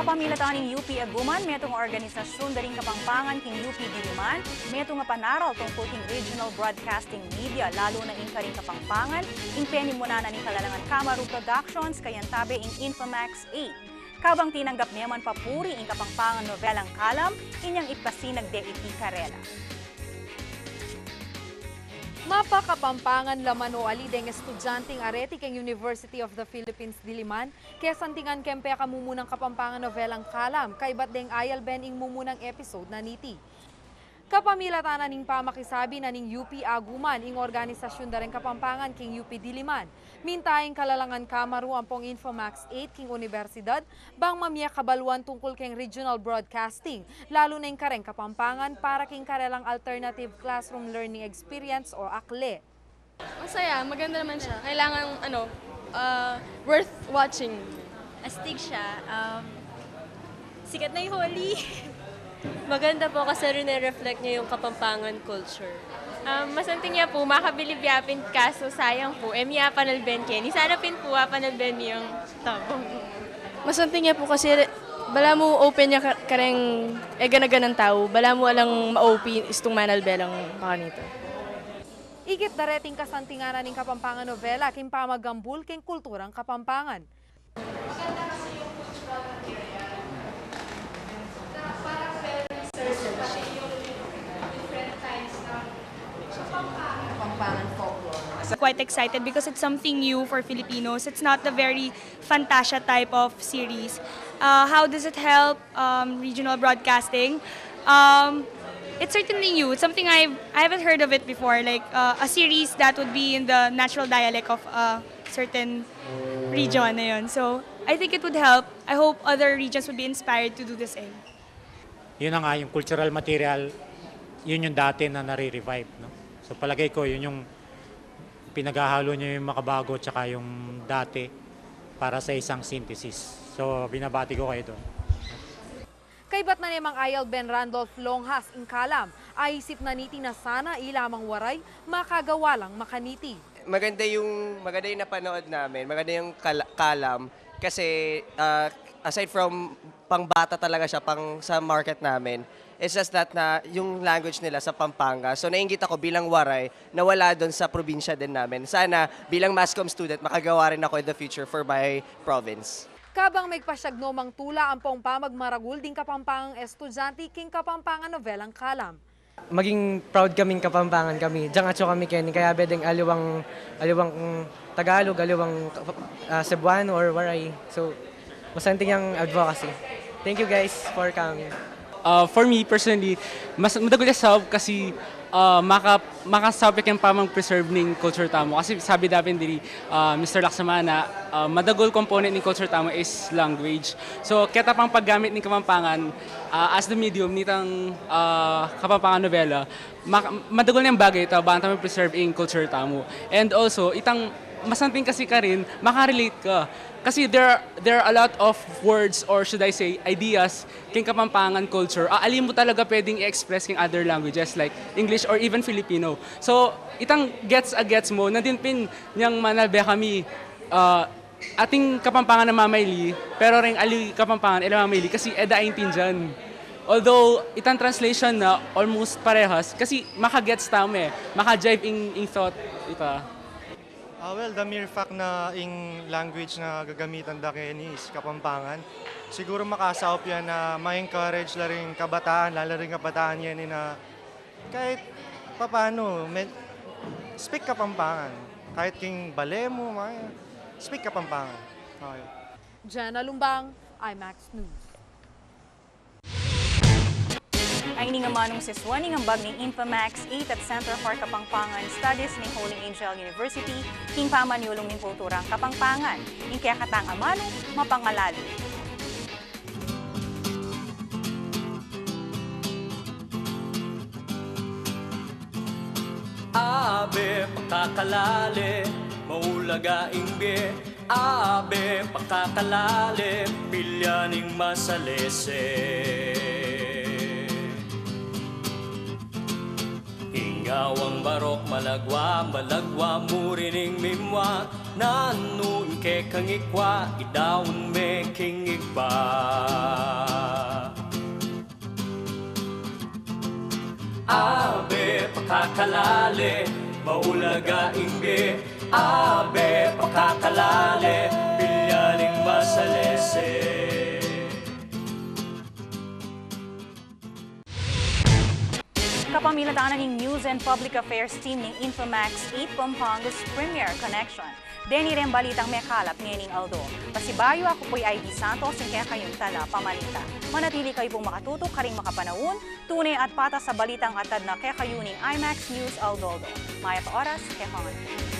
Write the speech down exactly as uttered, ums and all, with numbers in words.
Pamilatan ning U P Aguman, metung a organisasyun da ring Kapampangan king U P Diliman, metung a panaral tungkul king regional broadcasting media, lalu na ing karing Kapampangan, ing penimunan na ning Kalalangan Kamaru Productions, kayantabe ing Infamax eight. Kabang tinanggap ne man papuri ing Kapampangan novelang Kalam, inyang ipasinag de iti karela. Mapakapampangan la man o ali deng estudyanteng areti king University of the Philippines Diliman, kesantingan keng pekamumunang Kapampangan novelang Kalam, kaybat deng ayalben ing mumunang episode na niti. Kapamilatan na ning pamakisabi na ning U P Aguman, ing organisasyun da ring Kapampangan king U P Diliman, minta ing Kalalangan Kamaru ampong Infamax eight king unibersidad, bang mamie kabaluan tungkul king regional broadcasting, lalu na ing kareng Kapampangan para king karelang alternative classroom learning experience o akle. Masaya, maganda naman siya. Kailangan, ano, ah, worth watching. Astig siya. Um, sikat na yung Holy. Maganda po kasi rine-reflect niya yung Kapampangan culture. Um, masanting ya pu, makabilib ya pin, kaso sayang pu, e mi apanalben keni. Sana pin pu, apanalben mi yung tabong. Masanting ya pu kasi balamu open ya ka-, kareng e gana-ganang tau. Balamu alang ma-O P istung manalbe lang makanita. Ikit da reting kasantingan na ning Kapampangan novela king pamagambul king kulturang Kapampangan. Quite excited because it's something new for Filipinos. It's not the very fantasia type of series. Uh, how does it help um, regional broadcasting? Um, it's certainly new. It's something I've, I haven't heard of it before, like uh, a series that would be in the natural dialect of a certain region. Ayun. So, I think it would help. I hope other regions would be inspired to do the same. Yun na nga, yung cultural material, yun yung dati na nare-revive. No? So palagay ko, yun yung pinaghahalo niya yung makabago tsaka yung dati para sa isang synthesis. So binabati ko kayo doon. Kaybat na ne mang ayalben Randolph Longhas ing Kalam, aisip na niti na sana ila mang Waray makagawa lang makaniti. Maganda yung, maganda yung napanood namin, maganda yung kal- Kalam kasi ah, aside from pangbata talaga siya pang sa market namin, it's just that na yung language nila sa Pampanga. So nainggit ako bilang Waray na wala doon sa probinsya din namin. Sana bilang mass comm student makagawa rin ako in the future for my province. Kabang migpasyag no mang tula ampong pamagmaragul ding Kapampangang estudyante king Kapampangan novelang Kalam. Maging proud kaming Kapampangan kami. Diyang atsu kami keni, kayabe deng aliwang, aliwang Tagalog, aliwang ah, Cebuano or Waray. So, masanting yang advocacy. Thank you guys for coming. Uh, for me personally, mas madagul ya sab kasi uh, maka makasabik yang pamang preserve ning culture tamu. Kasi sabi da pin diri uh, Mister Laksamana, uh, madagul component ning culture tamu is language. So keta pang paggamit ning Kapampangan uh, as the medium nitang uh, Kapampangan novela, madagul niyang bagay ita bang tamu preserve ing culture tamu. And also itang masanting kasi karin, makarelate ka. Kasi there are, there are a lot of words or should I say ideas king Kapampangan culture a ali mu talaga pwedeng i-express king other languages like English or even Filipino. So itang gets a gets mu, nandin pin niyang manalbe kami uh, ating Kapampangan a mamayli, pero ring ali Kapampangan e la mamayli kasi e da aintindian. Although itang translation na almost parehas kasi makagets tamu e, makajive ing, ing thought ita. Ah, well, the mere fact na ing language na gagamitan da keni is Kapampangan, siguro makasaup yan na ma-encourage la ring kabataan, lalo ring kabataan yan na kahit papano, speak Kapampangan. Kahit king bale mu, speak Kapampangan. Okay. Jenna Lumbang, IMAX News. Ay ning amanung seswa ning ambag ning Infamax eight at Center for Kapampangan Studies ning Holy Angel University king pamanyulung ning kulturang Kapampangan. Ing kekatang amanu, mapangalalu. Abe pakakalale, maulaga ing bie. Abe pakakalale, pilya ning masalese. Ingawang barok malagwa, malagwa mu rin ing mimwa. Nanu ing kekang ikwa, idaun me king igba. Lale, maulaga ing bie, abe pakakalale, pilyaling masalese. Kapamilatan na ning News and Public Affairs Team ning Infomax eight Pampanga's Premier Connection. Deni reng balitang mekalap ngening aldo. Pasibayu, aku pu i Ivy Santos, ing kekayung tala pamalitan. Manatili kayu pung makatutuk karing makapanaun, tune at patas a balitang atad na kekayu ning IMAX News Aldo-aldo. Mayap a oras kekongan.